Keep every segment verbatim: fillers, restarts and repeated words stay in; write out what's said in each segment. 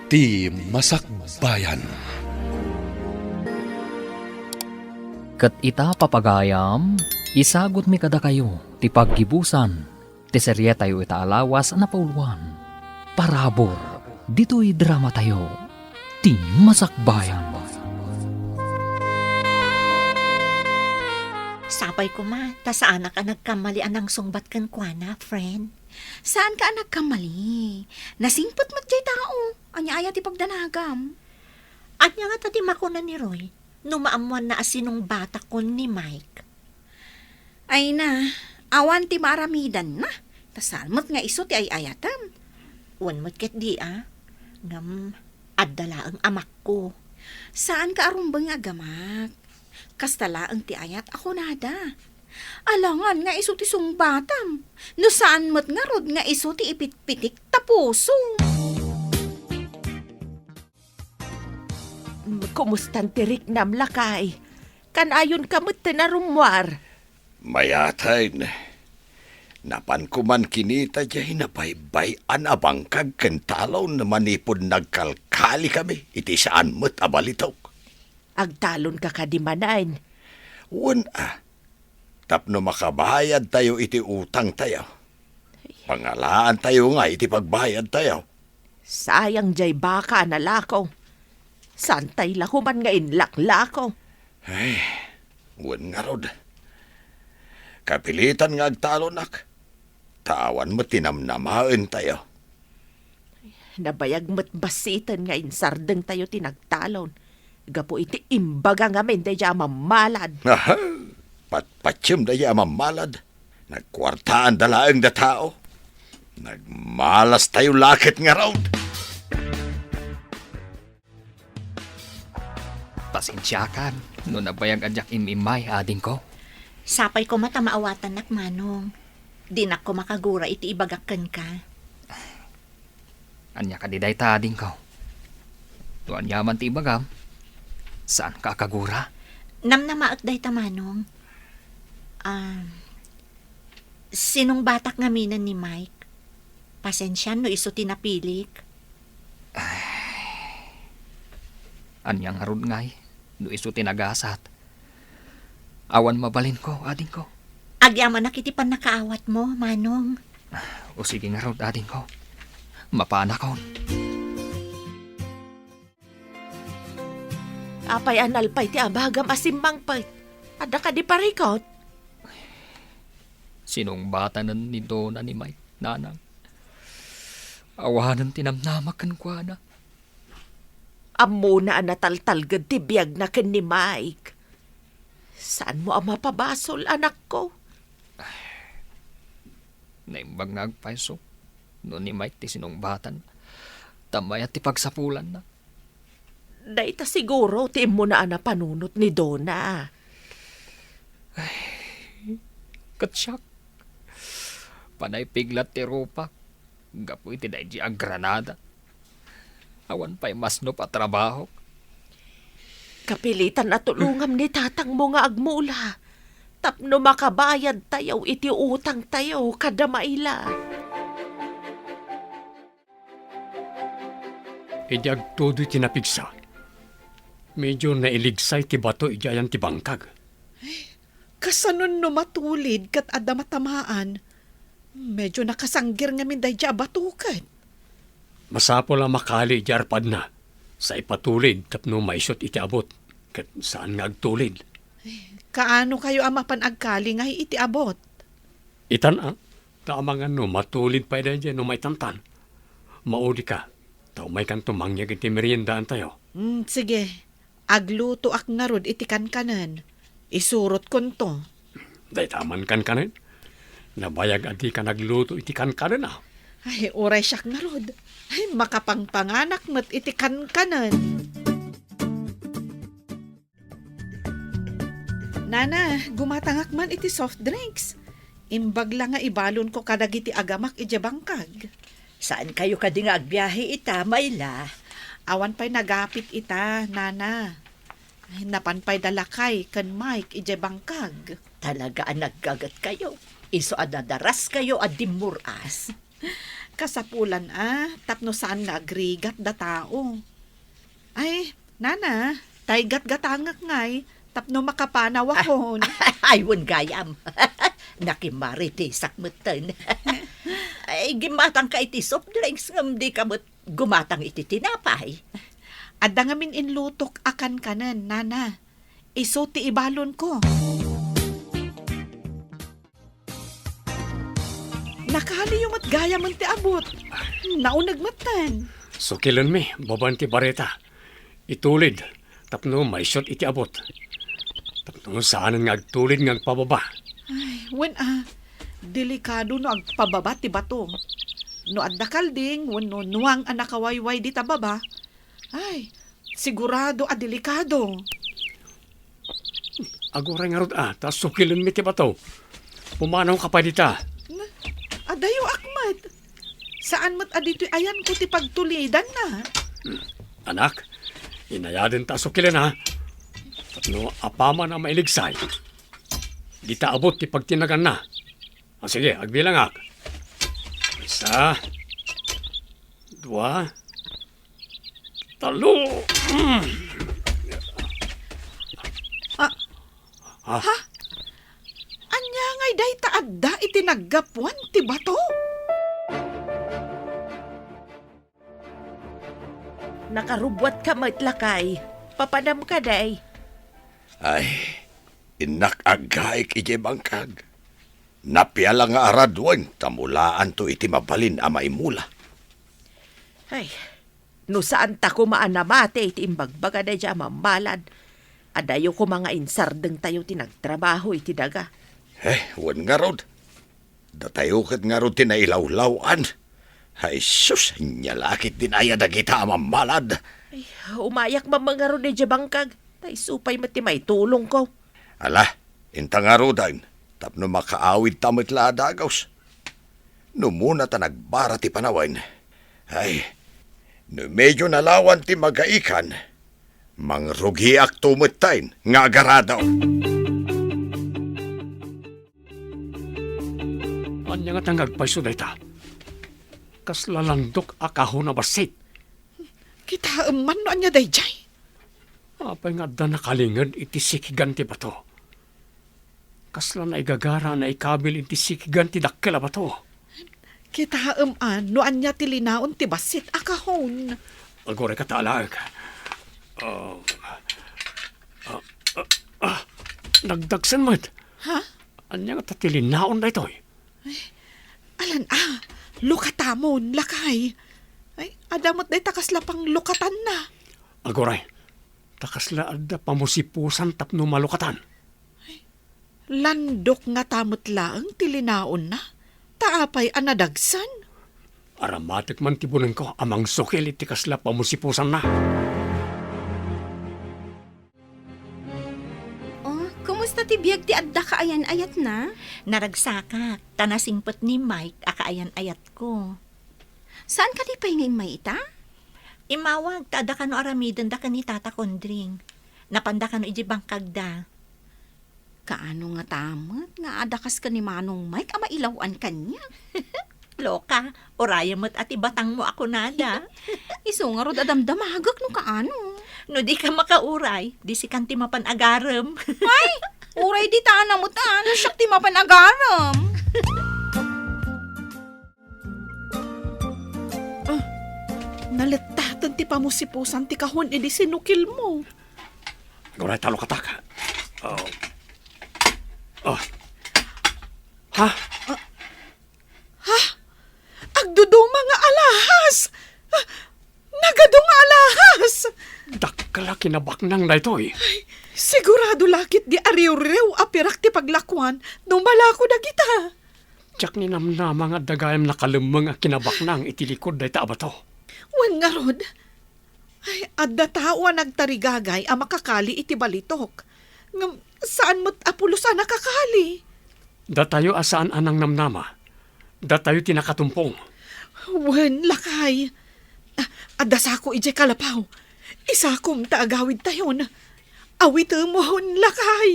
Ti Masakbayan. Ket ita, papagayam, isagutmi kadakayo ti paggibusan ti serietayo ita a lawas a napauluan, Parabur, ditoy dramatayo, Ti Masakbayan. Sapay koma, ta saanak a nagkammali a nangsungbat kenkuana, friend. Saanka a nagkammali. Nasingpet met jay tao. Ania aya ti pagdanagam? Ania ngata ti makuna ni Roy no maammoanna a sinungbatakon ni Mike? Ay na, awan ti maaramidanna. Ta saan met nga isu ti ay-ayatem. Wen met ketdi a. Ngem, adda laeng amakko. Saanka a rumbeng nga agamak. Kasta laeng ti ayat a kunada. Alangan nga isu ti sungbatam. No saan met ngarud nga isu ti ipitpitik ta puso. Kumustan ti riknam, lakay? Kan-ayonka met ti narummuar. Mayaten. Napanko man kinita jay nabaybay-an a bangkag ken talon manipud nagkalkalikami iti saan met a balitok. Agtalonka kadi manen? Wen a, tapno makabayadtayo iti utangtayo. Pangalaantayo nga iti pagbayadtayo. Sayang jay baka a nalako. Saantay la koman nga inlaklako. Ay, wen ngarud. Kapilitan nga agtalonak. Ta awan met ti namnamaentayo. Nabayag met bassiten nga insardengtayo ti nagtalon gapu iti imbaga ngamin daydiay a mammalad. Aha! Patpatiem daydiay a mammalad. Nagkuartaanda laeng da tao. Nagmalastayo la ket ngarud. Pasensiakan no nabayag a diak im-immay, adingko. Sapay koma ta maawatannak, Manong. Dinak koma kagura iti ibagak kenka. Ania kadi dayta, adingko? No ania man ti ibagam, saanka a kagura? Namnamaek dayta, Manong. Ah, sinungbatak ngaminen ni Mike. Pasensian no isu ti napilik. Ay. Ania ngarud ngay no isu ti nagasat? Awan mabalinko, adingko. Agyamanak iti pannakaawatmo, Manong. O sige ngarud, adingko. Mapanakon. Apay a nalpay ti abagam a simmangpet? Adda kadi parikut? Sinungbatanen ni Dona ni Mike, nanang. Awanen ti namnamak kenkuana. Ammona a nataltalged ti biagna ken ni Mike. Saanmo a mapabasol, anakko? Naimbag nga agpayso no ni Mike ti sinungbatan, ta mayat ti pagsapulanna. Dayta siguro ti immuna a napanunot ni Dona. Ay, ket siak, panay piglat ti rupak gapu iti daydi a granada. Awan pay masnop a trabahok. Kapilitan a tulongam ni tatangmo nga agmula tapno makabayadtayo iti utangtayo kada maila. Idi agtudoy ti napigsa, medyo nailigsay ti bato idi ayan ti bangkag. Kasanon no matulid ket adda matamaan? Medyo nakasanggir ngamin daydi a bato ket. Masapul a makali idi arpadna, sa ipatulid tapno maisut iti abut, ket saan nga agtulid. Kaano kayo a mapan agkali ngay iti abut? Itan a, ta amangan no matulid pay daydi no maitantan. Maudika, ta umaykanto mangyeg iti meriendaantayo. Mm, sige. Aglutoak ngarud iti kankanen. Isurotkonto. Dayta man kankanen? Nabayag a dika nagluto iti kankanen, a? Ay, uray siak ngarud. Ay, makapangpanganak met iti kankanen. Nana, gumatangak man iti soft drinks. Imbag la nga ibalonko kadagiti agamak idiay bangkag. Saan kayo kadi nga agbiahe ita, Mayla? Awan pay nagapit ita, Nana. Ay, napan pay da Lakay ken Mike idiay bangkag. Talaga a naggaget kayo. Isu a nadaras kayo a dimmur-as. Kasapulan a, tapno saan nga agrigat da tao. Ay, nana, tay gatgatangek ngay, tapno makapanawakon. Ay, wen gayam. Nakimaritisak metten. Ay, gimmatangka iti soft drinks ngem dika met gumatang iti tinapay. Adda ngamin inlutok a kankanen, nana. Isu ti ibalonko. Nakaliyo met gayamen ti abut. Nauneg metten. Sukilenmi, babaen ti bareta. Itulid, tapno maisuot iti abut. Tapno saanen nga agtulid nga agpababa. Ay, wen a, delikado no agpababa ti bato. No adda kalding wenno nuang a nakawayway dita baba, ay, sigurado a delikado. Aguray ngarud a, ta sukilenmi ti bato. Pumanawka pay dita. Na, adayo ak met. Saan met a ditoy ayanko ti pagtulidanna. Anak, inayadenta a sukilen a. Tapno apaman a mailigsay, dita abut ti pagtinaganna. Ah, sige, agbilangak. Isa, dua, tallo. Mm. Ah, Ah. Ha? Ania ngay dayta adda iti naggapuan ti bato? Nakarubbuatka met, lakay. Papanam kadi? Ay, innak aggaik idiay bangkag. Napia la nga araduen ta mulaanto iti mabalin a maimula. Ay, no saanta koma a namati iti imbagbaga daydiay a mammalad, adayo koma nga insardengtayo ti nagtrabaho iti daga. Eh, wen ngarud. Datayo ket ngarud ti nailawlaw-an. Ay, sus, ania la ket dinaya dagita a mammalad. Ay, umayak man ngarud idiay bangkag, ta isu pay met ti maitulongko. Ala, inta ngaruden, tapno makaawidta met la a dagus. No muna ta nagbara ti panawen, ay, no medio nalawan ti magaikan, mangrugiakto metten nga agarado. Ania ngata nga agpayso dayta? Kasla landok a kahon a bassit. Kitaem man no ania daydiay. Apay nga adda nakalinged iti sikigan ti bato? Kasla naigagara a naikabil iti sikigan ti dakkel a bato. Kitaem a no ania ti linaon ti bassit a kahon. Aguray kata alaek. Ah, ah, ah, ah, nagdagsen met. Ha? Ania ngata ti linaon daytoy? Ay, alan a, lukatamon, lakay. Ay, adda met dayta kasla panglukatanna. Aguray, ta kasla adda pamusipusan tapno malukatan. Ay, landok ngata met laeng ti linaonna, ta apay a nadagsen? Aramatek man ti bunengko a mangsukil iti kasla pamusipusanna. Oh, kumusta ti biag ti adda kaayan-ayatna? Naragsakak, ta nasingpet ni Mike a kaayan-ayatko. Saan kadi pay nga immay ita? Immawag, ta adda kano aramidenda ken ni Tata Kondring. Napanda kano idiay bangkagda. Kaano ngata met nga adda kas ken ni Manong Mike a mailaw-an kaniak? Loka, urayem met a ti batangmo a kunada. Isu ngarud a damdamagek no kaano. No dika makauray, di sikan ti mapan agarem. Ay, uray ditan met a, no siak ti mapan agarem. Ah, nalettaten ti pamusipusan ti kahon idi sinukilmo. Aguray ta lukatak. Oh. Oh. Ha? Ha? Agduduma nga alahas! Ah, nagadu nga alahas! Dakkel a kinabaknang daytoy. Ay, sigurado la ketdi a riwriw a pirak ti paglakuan no malako dagita. Diak ninamnama nga adda gayam nakalemmeng a kinabaknang iti likud dayta a bato. Wen ngarud, ay, adda tao a nagtarigagay a makakali iti balitok. Ngem saan met a pulos a nakakali. Datayo a saan a nangnamnama. Datayo ti nakatumpong. Wen, lakay. Ah, adda sako idiay kalapaw. Isakom ta agawidtayon. Awitemon, lakay.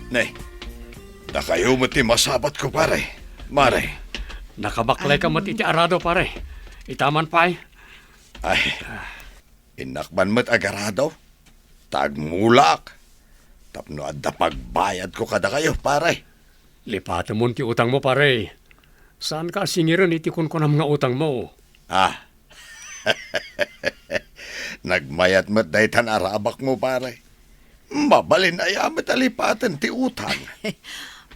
Ne, Dakayo met ti masabatko, pare. Mare. Nakabaklay ka met iti arado, pare. Itaman pay. Ay, innak man met agarado. Ta agmulaak. Tapno adda pagbayadko kadakayo, pare. Lipatemon ti utangmo, pare. Saanka a singiren iti kunkunam nga utangmo. Ah. Nagmayat met daytan arabakmo, pare. Mabalin aya met a lipaten ti utang.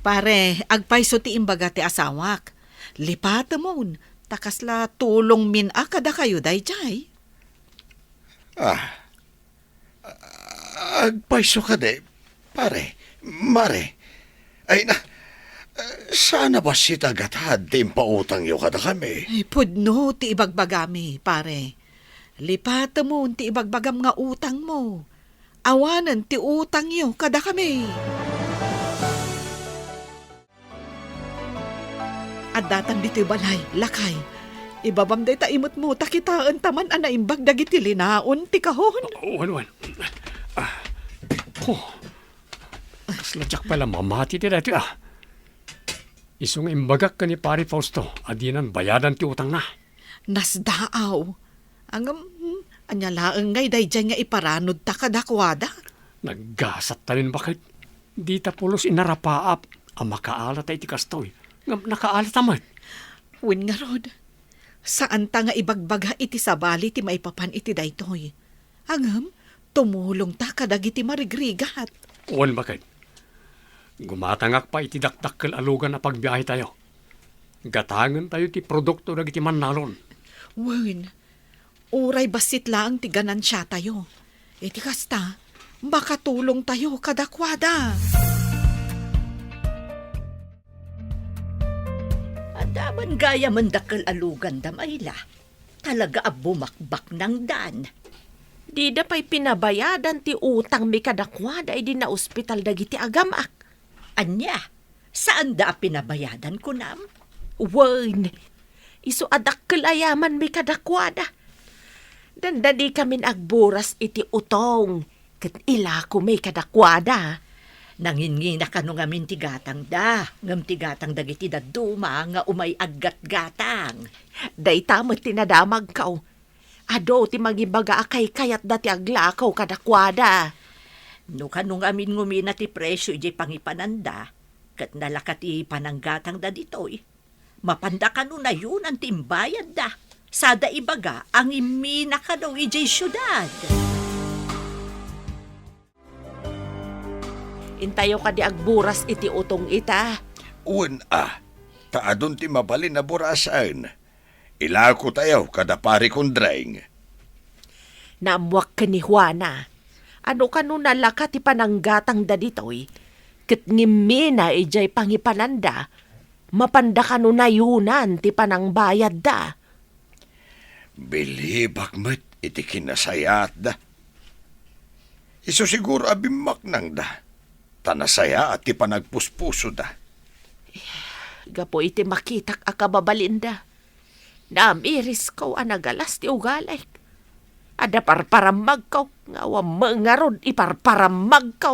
Pare, agpayso ti imbaga ti asawak. Lipatemon, ta kasla tulongmin a kadakayo daydiay. Ah, agpayso kadi, pare, mare. Ay na, saan a bassit a gatad ti impautangyo kadakami? Ay, pudno ti ibagbagami, pare. Lipatemon ti ibagbagam nga utangmo. Awanen ti utangyo kadakami. Addatan ditoy balay, lakay. Ibabam dayta imetmo ta kitaenta man a naimbag dagiti linaon ti kahon. Wen, wen. Ah. Oh. Kasla diak pay la mamati ti daytoy, ah. Isu nga imbagak ken ni Pare Fausto a dinan bayadan ti utangna. Nasdaaw. Ngem, hmm, ania laeng ngay daydiay nga iparanudta kadakuada? Naggasat ta nin baket. Dita pulos inarapaap a makaalata iti kastoy. Ngem nakaalata met. Wen ngarud, saanta nga ibagbaga iti sabali ti maipapan iti daytoy. Ngem, tumulongta kadagiti marigrigat. Wen baket. Gumatangak pay iti dakdakkel a lugan a pagbiahetayo. Gatangentayo ti produkto dagiti mannalon. Wen, uray bassit laeng ti ganansiatayo. Iti kasta, makatulongtayo kadakuada. Adda man gayamen dakkel a luganda, Mayla. Talaga a bumakbaknangdan. Dida pay pinabayadan ti utangmi kadakuada idi naospital dagiti agam-ak. Ania? Saanda a pinabayadan, kunam? Wen, isu a dakkel a yamanmi kadakuada. Dandani kamin agburas iti utong ket ilakomi kadakuada. Nanginngina kano ngamin ti gatangda, ngem ti gatang dagiti dadduma nga umay aggatgatang. Dayta met ti nadamagko. Adu ti mangibaga a kaykayatda ti aglako kadakuada. No kano ngamin ngumina ti presio idiay pangipananda, ket nalaka ti pananggatangda ditoy, mapanda kano nayunan ti imbayadda, sada ibaga a ngimmina kano idiay siudad. Intayo kadi agburas iti utong ita? Wen a, ta adun ti mabalin a burasen. Ilakotayo kada Pari Kondreng. Naammoak ken ni Juana a no kano nalaka ti pananggatangda ditoy, ket ngimmina idiay pangipananda, mapanda kano nayunan ti panangbayadda. Bilibak met iti kinasayaatda. Isu siguro a bimmaknangda, ta nasayaat ti panagpuspusoda. Gapu iti makitak a kababalinda, namirisko a nagalas ti ugaliko. Adda parparammagko, nga awan met ngarud iparparammagko.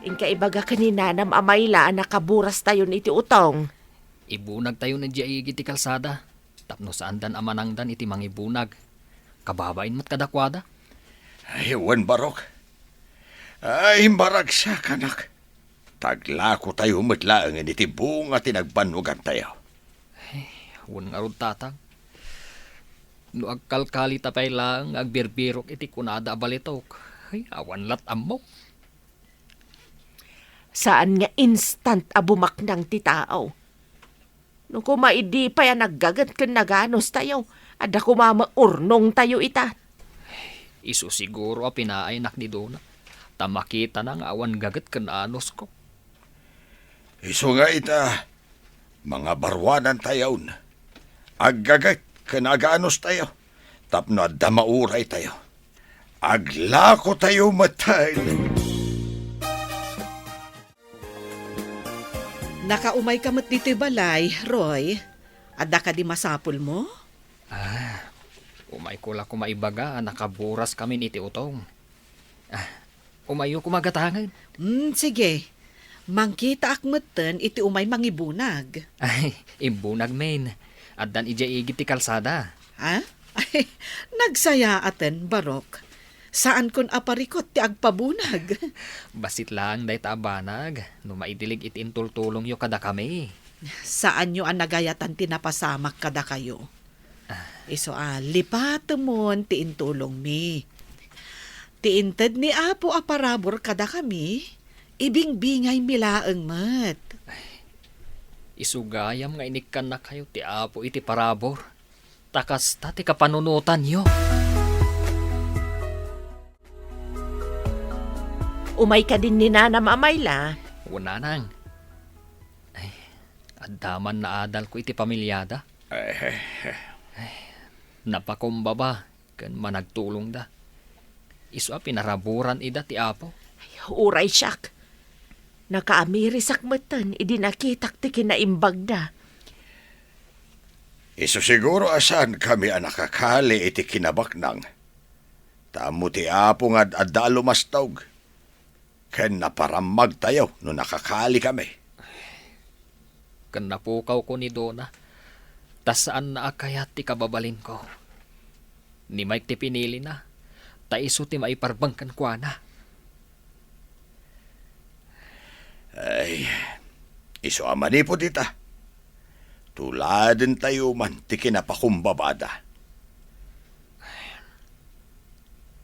Inka ibaga ken ni nanam a Mayla a nakaburastayon iti utong. Ibunagtayon idiay igid ti kalsada, tapno saandan a manangdan iti mangibunag. Kababain met kadakuada. Ay, wen, Barok. Ay, maragsakanak. Ta aglakotayo met laengen iti bunga ti nagbannogantayo. Ay, wen ngarud, Tatang. No agkalkalita pay laeng nga agbirbirok iti kunada a balitok, ay, awan lat' ammok. Saan nga instant a bumaknang ti tao. No koma idi pay a naggaget ken naganustayo, adda koma met urnongtayo ita. Isu siguro a pinaaynak ni Dona, ta makitana nga awan gaget ken anusko. Isu nga ita, mangabaruanantayon. Aggaget ken aganustayo, tapno adda mauraytayo. Aglakotayo metten. Nakaumayka met ditoy balay, Roy. Adda kadi masapulmo? Ah, umayko la koma ibaga a nakaburaskamin iti utong. Ah, Umayyo koma gatangen. Hmm, sige. Mangkitaak metten iti umay mangibunag. Ay, imbunag men. Addan idiay igid ti kalsada. Ha? Ay, nagsayaaten, Barok. Saankon a parikut ti agpabunag. Bassit laeng dayta a banag no maidilig iti intultulongyo kadakami. Saanyo a nagayatan ti napasamak kadakayo. Ah. Isu a lipatemon ti intulongmi. Ti inted ni Apo a parabur kadakami, ibingbingaymi laeng met. Isu gayam nga inikkannakayo ti Apo iti parabur, ta kasta ti kapanunotanyo. Umay kadin ni Nanam a Mayla. O, Nanang. Ay, adda man naadalko iti pamiliada. Eh. Napakumbaba ken managtulongda. Isu a pinaraburan ida ti Apo. Ay, uray siak. Nakaamirisak metten idi nakitak ti kinaimbagda. Isu siguro a saankami a nakakali iti kinabaknang. Ta ammo ti Apo nga ad-adda a lumastog ken naparammagtayo no nakakalikami. Ken napukawko ni Dona, ta saanna a kayat ti kababalinko. Ni Mike ti pinilina, ta isu ti maiparbeng kenkuana. Ay, isu a manipud ita, tuladentayo man ti kinapakumbabada.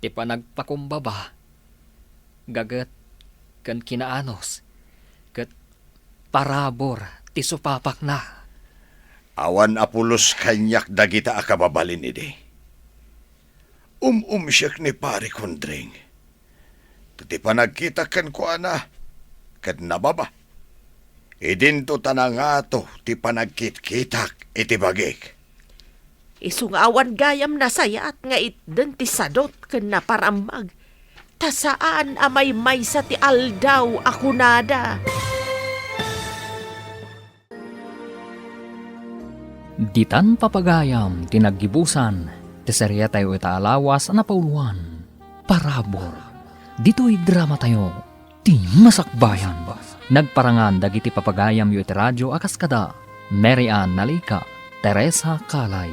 Ti panagpakumbaba, gaget ken kinaanus, ket parabur ti supapakna. Awan a pulos kaniak dagita a kababalin idi. Um-umsiek ni Pari Kondring. Ket ti panagkitak kenkuana, ket nababa. Idinto ta nangato ti panagkitkitak iti bagik. Isu nga awan gayam nasayaat nga itden ti sadut ken naparammag, ta saan a maymaysa ti aldaw a kunada. Ditan papagayam ti naggibusan ti seriatayo ita a lawas a napauluan, Parabur. Ditoy dramatayo, ti Masakbayan. Nagparangan dagiti papagayamyo iti radio a kaskada, Mary Ann Nalica, Teresa Calay,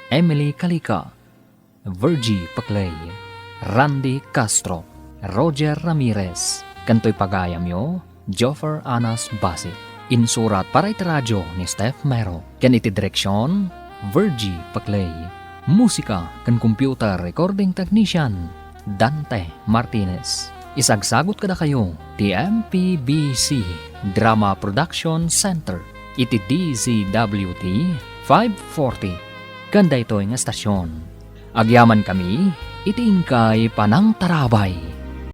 Emily Calica, Virgie Paclay, Randy Castro, Roger Ramirez, ken toy pagayamyo, Joffer Anas Basit. Insurat para iti radio ni Steph Mero, ken iti direksion, Virgie Paclay. Musika ken computer recording technician, Dante Martinez. Isagsagut kadakayo ti M P B C Drama Production Center iti D Z W T five forty ken daytoy nga estasion. Agyamankami iti inkay panangtarabay.